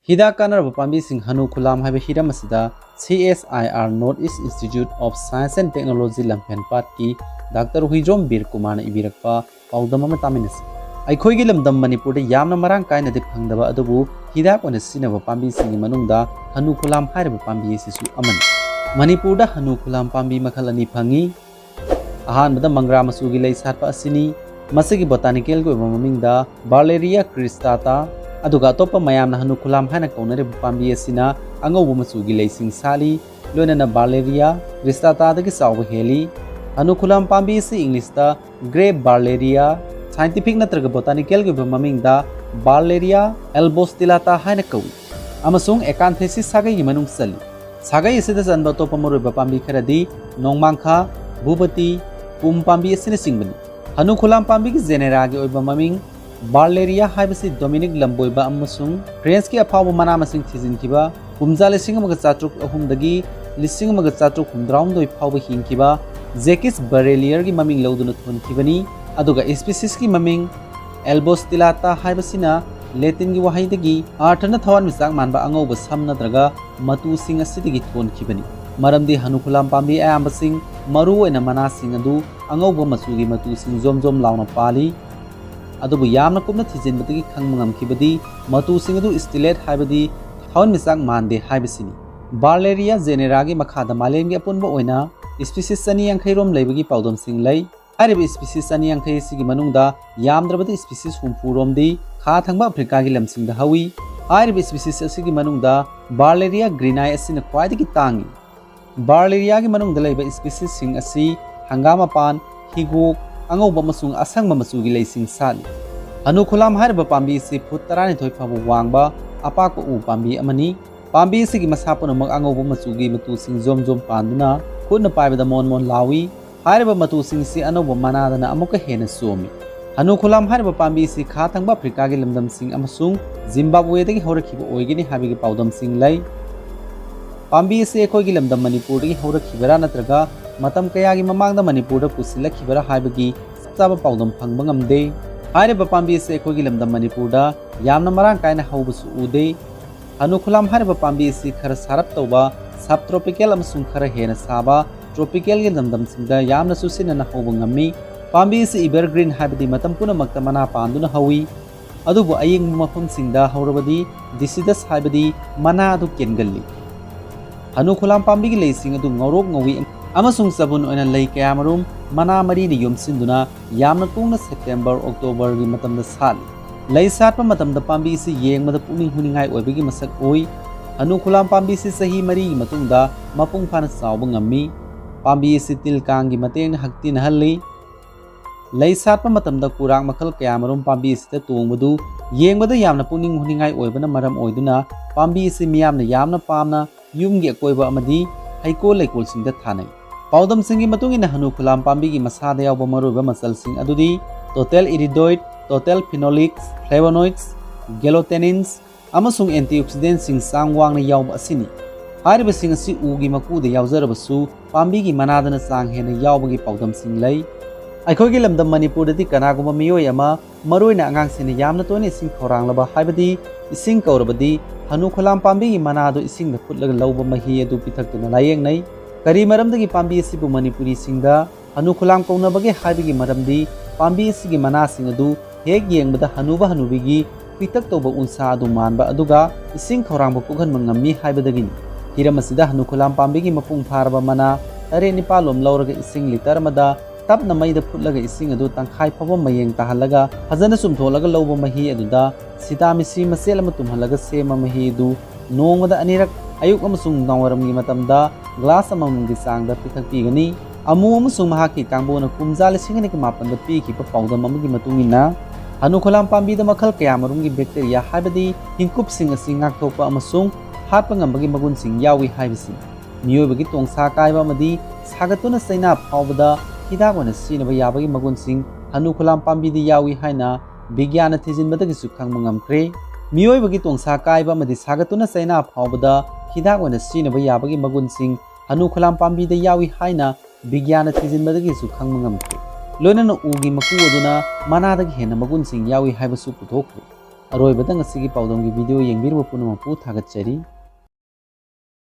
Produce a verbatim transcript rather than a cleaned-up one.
ꯍꯤꯗꯥꯛ ꯀꯥꯟꯅꯔꯕ ꯄꯥꯝꯕꯤꯁꯤꯡ ꯍꯅꯨ ꯈꯨꯂꯥꯝ ꯍꯥꯏꯕ ꯍꯤꯔꯝ ꯑꯁꯤꯗ C S I R, North East Institute of Science and Technology, ꯂꯝꯐꯦꯜꯄꯥꯠꯀꯤ ꯗꯥꯛꯇꯔ ꯍꯨꯏꯗ꯭ꯔꯣꯝ ꯕꯤꯔ ꯀꯨꯃꯥꯔꯅ ꯏꯕꯤꯔꯛꯄ ꯄꯥꯎꯗꯝ ꯑꯃ ꯇꯥꯃꯤꯟꯅꯁꯤ꯫ ꯑꯩꯈꯣꯏꯒꯤ ꯂꯝꯗꯝ ꯃꯅꯤꯄꯨꯔꯗ ꯌꯥꯝꯅ ꯃꯔꯥꯡ ꯀꯥꯏꯅꯗꯤ ꯐꯪꯗꯕ ꯑꯗꯨꯕꯨ ꯍꯤꯗꯥꯛ ꯑꯣꯏꯅ ꯁꯤꯖꯤꯟꯅꯕ ꯄꯥꯝꯕꯤꯁꯤꯡꯒꯤ ꯃꯅꯨꯡꯗ ꯍꯅꯨ ꯈꯨꯂꯥꯝ ꯍꯥꯏꯔꯤꯕ ꯄꯥꯝꯕꯤ ꯑꯁꯤꯁꯨ ꯑꯃꯅꯤ꯫ ꯃꯅꯤꯄꯨꯔꯗ ꯍꯅꯨ ꯈꯨꯂꯥꯝ ꯄꯥꯝꯕꯤ ꯃꯈꯜ ꯑꯅꯤ ꯐꯪꯏ꯫ ꯑꯍꯥꯟꯕꯗ ꯃꯪꯒ꯭ꯔꯥ ꯃꯆꯨꯒꯤ ꯂꯩ ꯁꯥꯠꯄ ꯑꯁꯤꯅꯤ꯫ ꯃꯁꯤꯒꯤ botanical ꯒꯤ ꯑꯣꯏꯕ ꯃꯃꯤꯡꯗ Burleria cristata, ꯑꯗꯨꯒ ꯑꯇꯣꯞꯄ ꯃꯌꯥꯝꯅ ꯍꯅꯨ ꯈꯨꯂꯥꯝ ꯍꯥꯏꯅ ꯀꯧꯅꯔꯤꯕ ꯄꯥꯝꯕꯤ ꯑꯁꯤꯅ ꯑꯉꯧꯕ ꯃꯆꯨꯒꯤ ꯂꯩꯁꯤꯡ ꯁꯥꯠꯂꯤ, ꯂꯣꯏꯅꯅ Burleria cristata ꯗꯒꯤ ꯆꯥꯎꯕ ꯍꯦꯜꯂꯤ꯫ ꯍꯅꯨ ꯈꯨꯂꯥꯝ ꯄꯥꯝꯕꯤ ꯑꯁꯤ English ꯇ Grey Burleria, scientific ꯅꯠꯇ꯭ꯔꯒ botanical ꯒꯤ ꯑꯣꯏꯕ ꯃꯃꯤꯡꯗ Burleria albostillata ꯍꯥꯏꯅ ꯀꯧꯏ, ꯑꯃꯁꯨꯡ Acanthaceae ꯁꯥꯒꯩꯒꯤ ꯃꯅꯨꯡ ꯆꯜꯂꯤ꯫ ꯁꯥꯒꯩ ꯑꯁꯤꯗ ꯆꯟꯕ ꯑꯇꯣꯞꯄ ꯃꯔꯨꯑꯣꯏꯕ ꯄꯥꯝꯕꯤ ꯈꯔꯗꯤ ꯅꯣꯡꯃꯥꯡꯈꯥ, ꯚꯨꯕꯇꯤ, ꯀꯨꯝ ꯄꯥꯝꯕꯤ ꯑꯁꯤꯅꯆꯤꯡꯕꯅꯤ꯫ ꯍꯅꯨ ꯈꯨꯂꯥꯝ ꯄꯥꯝꯕꯤꯒꯤ genera ꯒꯤ ꯑꯣꯏꯕ ꯃꯃꯤꯡ Burleria ꯍꯥꯏꯕꯁꯤ Dominic ꯂꯝꯕꯣꯏꯕ ꯑꯃꯁꯨꯡ France ꯀꯤ ꯑꯐꯥꯎꯕ ꯃꯅꯥ ꯃꯁꯤꯡ ꯊꯤꯖꯤꯟꯈꯤꯕ, ꯀꯨꯝꯖꯥ ꯂꯤꯁꯤꯡ ꯑꯃꯒ ꯆꯥꯇ꯭ꯔꯨꯛ ꯑꯍꯨꯝꯗꯒꯤ ꯂꯤꯁꯤꯡ ꯑꯃꯒ ꯆꯥꯇ꯭ꯔꯨꯛ ꯍꯨꯝꯗ꯭ꯔꯥꯍꯨꯝꯗꯣꯏ ꯐꯥꯎꯕ ꯍꯤꯡꯈꯤꯕ Jacques Berrelier ꯒꯤ ꯃꯃꯤꯡ ꯂꯧꯗꯨꯅ ꯊꯣꯟꯈꯤꯕꯅꯤ꯫ ꯑꯗꯨꯒ species ꯀꯤ ꯃꯃꯤꯡ Albostillata ꯍꯥꯏꯕꯁꯤꯅ Latin ꯒꯤ ꯋꯥꯍꯩꯗꯒꯤ ꯑꯥꯔꯊꯅ ꯊꯋꯥꯟꯃꯤꯆꯥꯛ ꯃꯥꯟꯕ ꯑꯉꯧꯕ ꯁꯝ ꯅꯠꯇ꯭ꯔꯒ ꯃꯇꯨꯁꯤꯡ ꯑꯁꯤꯗꯒꯤ ꯊꯣꯟꯈꯤꯕꯅꯤ꯫ ꯃꯔꯝꯗꯤ ꯍꯅꯨ ꯈꯨꯂꯥꯝ ꯄꯥꯝꯕꯤ ꯑꯌꯥꯝꯕꯁꯤꯡ, ꯃꯔꯨꯑꯣꯏꯅ ꯃꯅꯥꯁꯤꯡ ꯑꯗꯨ ꯑꯉꯧꯕ ꯃꯆꯨꯒꯤ ꯃꯇꯨꯁꯤꯡ ꯖꯣꯝ ꯖꯣꯝ ꯂꯥꯎꯅ ꯄꯥꯜꯂꯤ꯫ ꯑꯗꯨꯕꯨ ꯌꯥꯝꯅ ꯀꯨꯞꯅ ꯊꯤꯖꯤꯟꯕꯗꯒꯤ ꯈꯪꯕ ꯉꯝꯈꯤꯕꯗꯤ ꯃꯇꯨꯁꯤꯡ ꯑꯗꯨ stellate ꯍꯥꯏꯕꯗꯤ ꯊꯋꯥꯟꯃꯤꯆꯥꯛ ꯃꯥꯟꯗꯦ ꯍꯥꯏꯕꯁꯤꯅꯤ꯫ Burleria genera ꯒꯤ ꯃꯈꯥꯗ ꯃꯥꯂꯦꯝꯒꯤ ꯑꯄꯨꯟꯕ ꯑꯣꯏꯅ species ꯆꯅꯤ ꯌꯥꯡꯈꯩ ꯔꯣꯝ ꯂꯩꯕꯒꯤ ꯄꯥꯎꯗꯝꯁꯤꯡ ꯂꯩ꯫ ꯍꯥꯏꯔꯤꯕ species ꯆꯅꯤ ꯌꯥꯡꯈꯩ ꯑꯁꯤꯒꯤ ꯃꯅꯨꯡꯗ ꯌꯥꯝꯗ꯭ꯔꯕꯗ species ꯍꯨꯝꯐꯨ ꯔꯣꯝꯗꯤ ꯈꯥ ꯊꯪꯕ ꯑꯐ꯭ꯔꯤꯀꯥꯒꯤ ꯂꯝꯁꯤꯡꯗ ꯍꯧꯏ꯫ ꯍꯥꯏꯔꯤꯕ species ꯑꯁꯤꯒꯤ ꯃꯅꯨꯡꯗ Burleria greenae ꯑꯁꯤꯅ ꯈ꯭ꯋꯥꯏꯗꯒꯤ ꯇꯥꯡꯏ꯫ Burleria ꯒꯤ ꯃꯅꯨꯡꯗ ꯂꯩꯕ species ꯁꯤꯡ ꯑꯁꯤ ꯍꯪꯒꯥꯝ ꯃꯄꯥꯟ, ꯍꯤꯒꯣꯛ, ꯑꯉꯧꯕ ꯑꯃꯁꯨꯡ ꯑꯁꯪꯕ ꯃꯆꯨꯒꯤ ꯂꯩꯁꯤꯡ ꯁꯥꯠꯂꯤ꯫ ꯍꯅꯨ ꯈꯨꯂꯥꯝ ꯍꯥꯏꯔꯤꯕ ꯄꯥꯝꯕꯤ ꯑꯁꯤ ꯐꯨꯠ ꯇꯔꯥꯅꯤꯊꯣꯏ ꯐꯥꯎꯕ ꯋꯥꯡꯕ ꯑꯄꯥꯛꯄ ꯎ ꯄꯥꯝꯕꯤ ꯑꯃꯅꯤ꯫ ꯄꯥꯝꯕꯤ ꯑꯁꯤꯒꯤ ꯃꯁꯥ ꯄꯨꯝꯅꯃꯛ ꯑꯉꯧꯕ ꯃꯆꯨꯒꯤ ꯃꯇꯨꯁꯤꯡ ꯖꯣꯝ ꯖꯣꯝ ꯄꯥꯟꯗꯨꯅ ꯈꯨꯠꯅ ꯄꯥꯏꯕꯗ ꯃꯣꯟ ꯃꯣꯟ ꯂꯥꯎꯏ꯫ ꯍꯥꯏꯔꯤꯕ ꯃꯇꯨꯁꯤꯡꯁꯤ ꯑꯅꯧꯕ ꯃꯅꯥꯗꯅ ꯑꯃꯨꯛꯀ ꯍꯦꯟꯅ ꯆꯣꯝꯃꯤ꯫ ꯍꯅꯨ ꯈꯨꯂꯥꯝ ꯍꯥꯏꯔꯤꯕ ꯄꯥꯝꯕꯤ ꯑꯁꯤ ꯈꯥ ꯊꯪꯕ ꯑꯐ꯭ꯔꯤꯀꯥꯒꯤ ꯂꯝꯗꯝꯁꯤꯡ ꯑꯃꯁꯨꯡ ꯖꯤꯝꯕꯥꯕꯋꯦꯗꯒꯤ ꯍꯧꯔꯛꯈꯤꯕ ꯑꯣꯏꯒꯅꯤ ꯍꯥꯏꯕꯒꯤ ꯄꯥꯎꯗꯝꯁꯤꯡ ꯂꯩ꯫ ꯄꯥꯝꯕꯤ ꯑꯁꯤ ꯑꯩꯈꯣꯏꯒꯤ ꯂꯝꯗꯝ ꯃꯅꯤꯄꯨꯔꯗꯒꯤ ꯍꯧꯔꯛꯈꯤꯕꯔꯥ ꯅꯠꯇ꯭ꯔꯒ ꯃꯇꯝ ꯀꯌꯥꯒꯤ ꯃꯃꯥꯡꯗ ꯃꯅꯤꯄꯨꯔꯗ ꯄꯨꯁꯤꯜꯂꯛꯈꯤꯕꯔꯥ ꯍꯥꯏꯕꯒꯤ ꯆꯞ ꯆꯥꯕ ꯄꯥꯎꯗꯝ ꯐꯪꯕ ꯉꯝꯗꯦ꯫ ꯍꯥꯏꯔꯤꯕ ꯄꯥꯝꯕꯤ ꯑꯁꯤ ꯑꯩꯈꯣꯏꯒꯤ ꯂꯝꯗꯝ ꯃꯅꯤꯄꯨꯔꯗ ꯌꯥꯝꯅ ꯃꯔꯥꯡ ꯀꯥꯏꯅ ꯍꯧꯕꯁꯨ ꯎꯗꯦ꯫ ꯍꯅꯨ ꯈꯨꯂꯥꯝ ꯍꯥꯏꯔꯤꯕ ꯄꯥꯝꯕꯤ ꯑꯁꯤ ꯈꯔ ꯁꯥꯔꯞ ꯇꯧꯕ, subtropical ꯑꯃꯁꯨꯡ ꯈꯔ ꯍꯦꯟꯅ ꯁꯥꯕ tropical ꯒꯤ ꯂꯝꯗꯝꯁꯤꯡꯗ ꯌꯥꯝꯅ ꯆꯨꯁꯤꯟꯅꯅ ꯍꯧꯕ ꯉꯝꯃꯤ꯫ ꯄꯥꯝꯕꯤ ꯑꯁꯤ evergreen, ꯍꯥꯏꯕꯗꯤ ꯃꯇꯝ ꯄꯨꯝꯅꯃꯛꯇ ꯃꯅꯥ ꯄꯥꯟꯗꯨꯅ ꯍꯧꯏ, ꯑꯗꯨꯕꯨ ꯑꯌꯤꯡꯕ ꯃꯐꯝꯁꯤꯡꯗ ꯍꯧꯔꯕꯗꯤ deciduous, ꯍꯥꯏꯕꯗꯤ ꯃꯅꯥ ꯑꯗꯨ ꯀꯦꯟꯒꯜꯂꯤ꯫ ꯍꯅꯨ ꯈꯨꯂꯥꯝ ꯄꯥꯝꯕꯤꯒꯤ ꯂꯩꯁꯤꯡ ꯑꯗꯨ ꯉꯧꯔꯣꯛ ꯉꯧꯏ ꯑꯃꯁꯨꯡ ꯆꯕꯨꯟ ꯑꯣꯏꯅ ꯂꯩ ꯀꯌꯥꯃꯔꯨꯝ ꯃꯅꯥ ꯃꯔꯤꯅ ꯌꯣꯝꯁꯤꯟꯗꯨꯅ ꯌꯥꯝꯅ ꯀꯨꯡꯅ September, October ꯒꯤ ꯃꯇꯝꯗ ꯁꯥꯠꯂꯤ꯫ ꯂꯩ ꯁꯥꯠꯄ ꯃꯇꯝꯗ ꯄꯥꯝꯕꯤ ꯑꯁꯤ ꯌꯦꯡꯕꯗ ꯄꯨꯛꯅꯤꯡ ꯍꯨꯅꯤꯡꯉꯥꯏ ꯑꯣꯏꯕꯒꯤ ꯃꯁꯛ ꯎꯏ꯫ ꯍꯅꯨ ꯈꯨꯂꯥꯝ ꯄꯥꯝꯕꯤ ꯑꯁꯤ ꯆꯍꯤ ꯃꯔꯤꯒꯤ ꯃꯇꯨꯡꯗ ꯃꯄꯨꯡ ꯐꯥꯅ ꯆꯥꯎꯕ ꯉꯝꯃꯤ꯫ ꯄꯥꯝꯕꯤ ꯑꯁꯤ ꯇꯤꯜ ꯀꯥꯡꯒꯤ ꯃꯇꯦꯡꯅ ꯍꯛꯇꯤꯟꯅꯍꯜꯂꯤ꯫ ꯂꯩ ꯁꯥꯠꯄ ꯃꯇꯝꯗ ꯀꯨꯔꯥꯛ ꯃꯈꯜ ꯀꯌꯥꯃꯔꯨꯝ ꯄꯥꯝꯕꯤ ꯑꯁꯤꯗ ꯇꯣꯡꯕꯗꯨ ꯌꯦꯡꯕꯗ ꯌꯥꯝꯅ ꯄꯨꯛꯅꯤꯡ ꯍꯨꯅꯤꯡꯉꯥꯏ ꯑꯣꯏꯕꯅ ꯃꯔꯝ ꯑꯣꯏꯗꯨꯅ ꯄꯥꯝꯕꯤ ꯑꯁꯤ ꯃꯤꯌꯥꯝꯅ ꯌꯥꯝꯅ ꯄꯥꯝꯅ ꯌꯨꯝꯒꯤ ꯑꯀꯣꯏꯕ ꯑꯃꯗꯤ ꯍꯩꯀꯣꯜ ꯂꯩꯀꯣꯜꯁꯤꯡꯗ ꯊꯥꯅꯩ꯫ ꯄꯥꯎꯗꯝꯁꯤꯡꯒꯤ ꯃꯇꯨꯡ ꯏꯟꯅ ꯍꯅꯨ ꯈꯨꯂꯥꯝ ꯄꯥꯝꯕꯤꯒꯤ ꯃꯁꯥꯗ ꯌꯥꯎꯕ ꯃꯔꯨꯑꯣꯏꯕ ꯃꯆꯜꯁꯤꯡ ꯑꯗꯨꯗꯤ total iridoid, total phenolics, flavonoids, gelatinins ꯑꯃꯁꯨꯡ antioxidantꯁꯤꯡ ꯆꯥꯡ ꯋꯥꯡꯅ ꯌꯥꯎꯕ ꯑꯁꯤꯅꯤ꯫ ꯍꯥꯏꯔꯤꯕꯁꯤꯡ ꯑꯁꯤ ꯎꯒꯤ ꯃꯀꯨꯗ ꯌꯥꯎꯖꯔꯕꯁꯨ ꯄꯥꯝꯕꯤꯒꯤ ꯃꯅꯥꯗꯅ ꯆꯥꯡ ꯍꯦꯟꯅ ꯌꯥꯎꯕꯒꯤ ꯄꯥꯎꯗꯝꯁꯤꯡ ꯂꯩ꯫ ꯑꯩꯈꯣꯏꯒꯤ ꯂꯝꯗꯝ ꯃꯅꯤꯄꯨꯔꯗꯗꯤ ꯀꯅꯥꯒꯨꯝꯕ ꯃꯤꯑꯣꯏ ꯑꯃ, ꯃꯔꯨꯑꯣꯏꯅ ꯑꯉꯥꯡꯁꯤꯡꯅ ꯌꯥꯝꯅ ꯇꯣꯏꯅ ꯏꯁꯤꯡ ꯈꯧꯔꯥꯡꯂꯕ, ꯍꯥꯏꯕꯗꯤ ꯏꯁꯤꯡ ꯀꯧꯔꯕꯗꯤ ꯍꯅꯨ ꯈꯨꯂꯥꯝ ꯄꯥꯝꯕꯤꯒꯤ ꯃꯅꯥꯗꯨ ꯏꯁꯤꯡꯗ ꯐꯨꯠꯂꯒ ꯂꯧꯕ ꯃꯍꯤ ꯑꯗꯨ ꯄꯤꯊꯛꯇꯨꯅ ꯂꯥꯌꯦꯡꯅꯩ꯫ ꯀꯔꯤ ꯃꯔꯝꯗꯒꯤ ꯄꯥꯝꯕꯤ ꯑꯁꯤꯕꯨ ꯃꯅꯤꯄꯨꯔꯤꯁꯤꯡꯗ ꯍꯅꯨ ꯈꯨꯂꯥꯝ ꯀꯧꯅꯕꯒꯦ ꯍꯥꯏꯕꯒꯤ ꯃꯔꯝꯗꯤ ꯄꯥꯝꯕꯤ ꯑꯁꯤꯒꯤ ꯃꯅꯥꯁꯤꯡ ꯑꯗꯨ ꯍꯦꯛ ꯌꯦꯡꯕꯗ ꯍꯅꯨꯕ ꯍꯅꯨꯕꯤꯒꯤ ꯈꯨꯏꯇꯛ ꯇꯧꯕ ꯎꯟꯁꯥ ꯑꯗꯨ ꯃꯥꯟꯕ, ꯑꯗꯨꯒ ꯏꯁꯤꯡ ꯈꯧꯔꯥꯡꯕ ꯀꯣꯛꯍꯟꯕ ꯉꯝꯃꯤ ꯍꯥꯏꯕꯗꯒꯤꯅꯤ꯫ ꯍꯤꯔꯝ ꯑꯁꯤꯗ ꯍꯅꯨ ꯈꯨꯂꯥꯝ ꯄꯥꯝꯕꯤꯒꯤ ꯃꯄꯨꯡ ꯐꯥꯔꯕ ꯃꯅꯥ ꯇꯔꯦꯠ ꯅꯤꯄꯥꯜ ꯂꯣꯝ ꯂꯧꯔꯒ ꯏꯁꯤꯡ ꯂꯤꯇꯔ ꯑꯃꯗ ꯇꯞꯅ ꯃꯩꯗ ꯐꯨꯠꯂꯒ ꯏꯁꯤꯡ ꯑꯗꯨ ꯇꯪꯈꯥꯏ ꯐꯥꯎꯕ ꯃꯌꯦꯡ ꯇꯥꯍꯜꯂꯒ ꯐꯖꯅ ꯆꯨꯝꯊꯣꯛꯂꯒ ꯂꯧꯕ ꯃꯍꯤ ꯑꯗꯨꯗ ꯁꯤꯇꯥꯃꯤꯁꯤ ꯃꯆꯦꯠ ꯑꯃ ꯇꯨꯝꯍꯜꯂꯒ ꯁꯦꯝꯕ ꯃꯍꯤ ꯑꯗꯨ ꯅꯣꯡꯃꯗ ꯑꯅꯤꯔꯛ, ꯑꯌꯨꯛ ꯑꯃꯁꯨꯡ ꯅꯨꯡꯗꯥꯡꯋꯥꯏꯔꯝꯒꯤ ꯃꯇꯝꯗ ꯒ꯭ꯂꯥꯁ ꯑꯃꯃꯝꯒꯤ ꯆꯥꯡꯗ ꯄꯤꯊꯛꯄꯤꯒꯅꯤ꯫ ꯑꯃꯨ ꯑꯃꯁꯨꯡ ꯃꯍꯥꯛꯀꯤ ꯀꯥꯡꯕꯨꯅ ꯀꯨꯝꯖꯥ ꯂꯤꯁꯤꯡ ꯑꯅꯤꯒ ꯃꯥꯄꯟꯗ ꯄꯤꯈꯤꯕ ꯄꯥꯎꯗꯝ ꯑꯃꯒꯤ ꯃꯇꯨꯡ ꯏꯟꯅ, ꯍꯅꯨ ꯈꯨꯂꯥꯝ ꯄꯥꯝꯕꯤꯗ ꯃꯈꯜ ꯀꯌꯥꯃꯔꯨꯝꯒꯤ bacteria, ꯍꯥꯏꯕꯗꯤ ꯍꯤꯡꯀꯨꯞꯁꯤꯡ ꯑꯁꯤ ꯉꯥꯛꯊꯣꯛꯄ ꯑꯃꯁꯨꯡ ꯍꯥꯠꯄ ꯉꯝꯕꯒꯤ ꯃꯒꯨꯟꯁꯤꯡ ꯌꯥꯎꯏ ꯍꯥꯏꯕꯁꯤꯅꯤ꯫ ꯃꯤꯑꯣꯏꯕꯒꯤ ꯇꯣꯡꯁꯥ ꯀꯥꯏꯕ ꯑꯃꯗꯤ ꯁꯥꯒꯠꯇꯨꯅ ꯆꯩꯅꯥ ꯐꯥꯎꯕꯗ ꯍꯤꯗꯥꯛ ꯑꯣꯏꯅ ꯁꯤꯖꯤꯟꯅꯕ ꯌꯥꯕꯒꯤ ꯃꯒꯨꯟꯁꯤꯡ ꯍꯅꯨ ꯈꯨꯂꯥꯝ ꯄꯥꯝꯕꯤꯗ ꯌꯥꯎꯏ ꯍꯥꯏꯅ ꯕꯤꯒ꯭ꯌꯥꯟꯅ ꯊꯤꯖꯤꯟꯕꯗꯒꯤꯁꯨ ꯈꯪꯕ ꯉꯝꯈ꯭ꯔꯦ꯫ ꯃꯤꯑꯣꯏꯕꯒꯤ ꯇꯣꯡꯁꯥ ꯀꯥꯏꯕ ꯑꯃꯗꯤ ꯁꯥꯒꯠꯇꯨꯅ ꯆꯩꯅꯥ ꯐꯥꯎꯕꯗ ꯍꯤꯗꯥꯛ ꯑꯣꯏꯅ ꯁꯤꯖꯤꯟꯅꯕ ꯌꯥꯕꯒꯤ ꯃꯒꯨꯟꯁꯤꯡ ꯍꯅꯨ ꯈꯨꯂꯥꯝ ꯄꯥꯝꯕꯤꯗ ꯌꯥꯎꯏ ꯍꯥꯏꯅ ꯕꯤꯒ꯭ꯌꯥꯟꯅ ꯊꯤꯖꯤꯟꯕꯗꯒꯤꯁꯨ ꯈꯪꯕ ꯉꯝꯈ꯭ꯔꯦ꯫ ꯂꯣꯏꯅꯅ ꯎꯒꯤ ꯃꯀꯨ ꯑꯗꯨꯅ ꯃꯅꯥꯗꯒꯤ ꯍꯦꯟꯅ ꯃꯒꯨꯟꯁꯤꯡ ꯌꯥꯎꯏ ꯍꯥꯏꯕꯁꯨ ꯄꯨꯊꯣꯛꯈ꯭ꯔꯦ꯫ ꯑꯔꯣꯏꯕꯗ ꯉꯁꯤꯒꯤ ꯄꯥꯎꯗꯝꯒꯤ video ꯌꯦꯡꯕꯤꯔꯨꯕ ꯄꯨꯝꯅꯃꯛꯄꯨ ꯊꯥꯒꯠꯆꯔꯤ꯫